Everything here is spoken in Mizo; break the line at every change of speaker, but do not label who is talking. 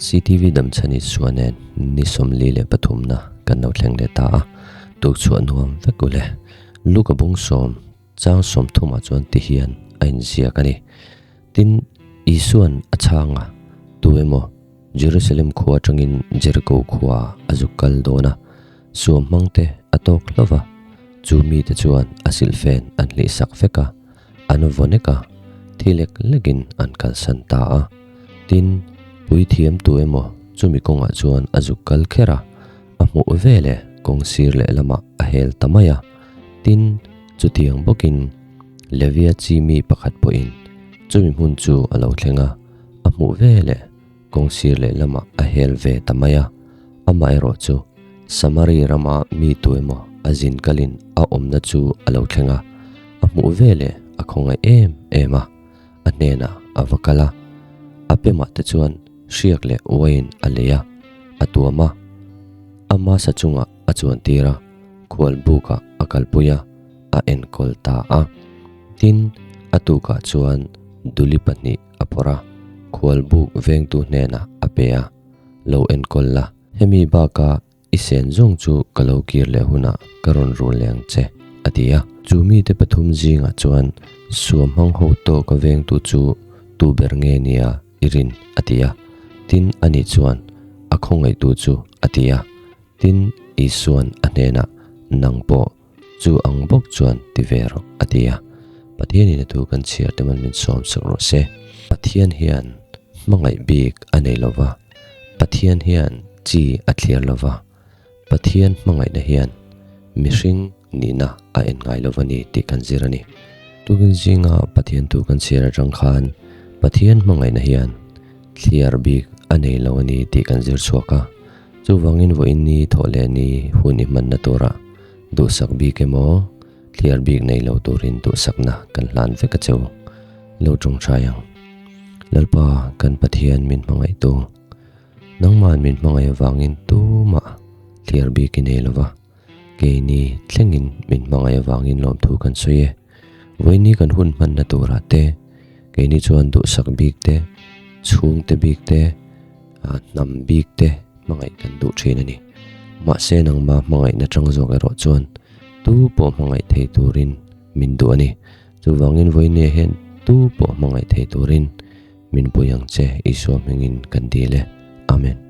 CTV Damchhani Sua nen ni 43 na kan lo thleng leh ta a, tukchhuah nuam vek u le. Luka bung sawm chang 30 ah chuan ti hian a inziak a ni. Tin, Isua'n a chhang a, Tu emaw Jerusalem khua atangin Jeriko khua a zuk kal dawn a, suam hmang te a tawk hlauh va, chu mite chuan a silhfen an hlihsak vek a, an vaw nek a, thi lek lekin an kalsan ta a. Tin, puithiam tu emaw chumi kawngah chuan a zuk kal kher a, a hmuh veleh kawng sir lehlamah a hel ta mai a. Tin, chutiang bawkin Levia chi mi pakhat pawhin chumi hmun chu a lo thleng a, a hmuh veleh kawng sir lehlamah a hel ve ta mai a. Amaherawh chu Samari rama mi tu emaw a zin kalin a awmna chu a lo thleng a, a hmuh veleh a khawngaih em em a, a hnenah a va kal a. A pemah te chuan hriak leh uaiin a lei a, a tuam a, ama sa chungah a chuantir a, khual bukah a kalpui a, a enkawl ta a. Tin, a tukah chuan duli pahnih a phawrh a, khual buk vengtu hnenah a pe a, Lo enkawl la, hemi bakah i sen zawng chu ka lo kir leh hunah ka rawn rul leh ang che, a ti a. Chu mite pathum zingah chuan suam hmang ho tawka vengtu chu tu ber nge nia i rin? a ti a. Tin, ani chuan, A khawngaihtu chu, a ti a. Tin, Isua'n a hnenah, Nang pawh chu ang bawk chuan ti ve rawh, a ti a. Pathianin a thu kan chhiar te man min sawm sak rawh se. Pathian hian hmangaih bik a nei lo va, Pathian hian chi a thliar lo va, Pathian hmangaihna hian mihring nihna a en ngai lo va ni tih kan zir a ni. Tukin zinga Pathian thu kan chhiar atang khan Pathian hmangaihna hian thliar bik a nei lo a ni tih kan zir chhuak a. Chuvangin vawiin ni thawh leh ni hun i hmanna turah duhsak bik emaw thliar bik nei lo turin duhsakna kan hlan vek a cheu. Lo tawngtai ang. Lalpa kan Pathian min hmangaihtu, nangman min hmangaih avangin tumah thliar bik i nei lova, keini thlengin min hmangaih avangin lawmthu kan sawi e. Vawiin kan hun hmanna turah te, keini chuan duhsak bik te, chhungte bik te, hnam bik te hmangaih kan duh thin a ni. Mahse nangma hmangaihna tang zawk erawh chuan tu pawh hmangaih thei turin min duh a ni. Chuvangin vawinia hian tu pawh hmangaih thei turin min pui ang che Isua hmingin kan dil e. Amen.